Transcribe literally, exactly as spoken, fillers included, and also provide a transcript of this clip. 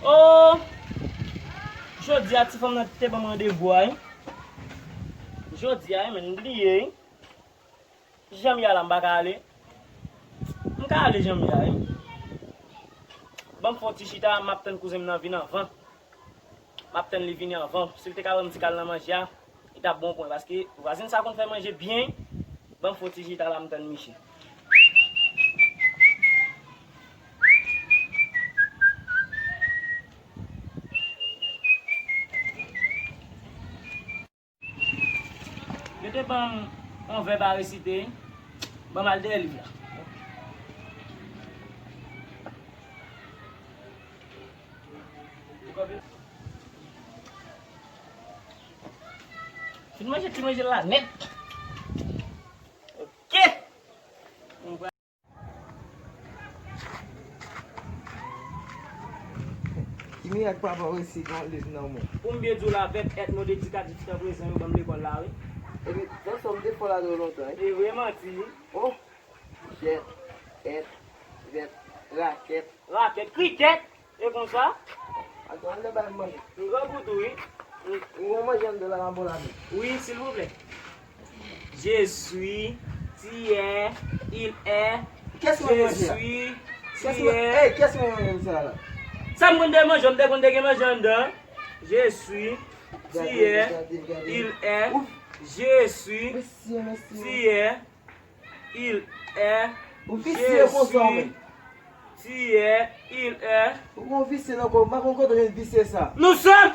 Oh! Jodi a, ti fanm nan te ban m randevou a, wi. Jodi a, wi, men m bliye, wi. Jan m ye a la, m pa ka ale. M ka ale jan m ye a, wi. Ban m fè yon ti chita, m ap tann kouzen m nan vin anvan. M ap tann li vini anvan. Si l te ka ban m ti kal nan manje a, li t ap bon pou mwen, paske vwazen sa konn fè manje byen. Ban m fè yon ti chita la, m tann misye. Yo te ban m yon vèb a resite, ban m al dèyè liv la. Fin manje ti manje la nèt. Ok. Ki mirak papa w resi gen yon liv nan men w? Pou m byen di w la, vèb èt, mo dedikatif, tan prezan yo ban m lekòl la, wi. Epi, dan sòm de fò la de lontan, wi. E vre manti, wi. Oh, jèt, èt, vèt, rakèt. Rakèt, krikèt, e konsa? Ato, ann bay manje. M grangou tou, wi. M gon manje anndan la, m ap bon lavi. Wi, silvouplè. Je suis, tu es, il est. Kiyès mwen manje a? Je suis, tu es. Kiyès mwen, hey, kiyès mwen manje sa la? Sa m konn te manje, m te konn te gen manje anndan. Je suis, tu es, il est. Je suis, tu es, il est. Ou visye konsa, ou menm. Tu es, il est. Ou gon visye nan kò, m pa konn kote w jwenn visye sa. Nous sommes.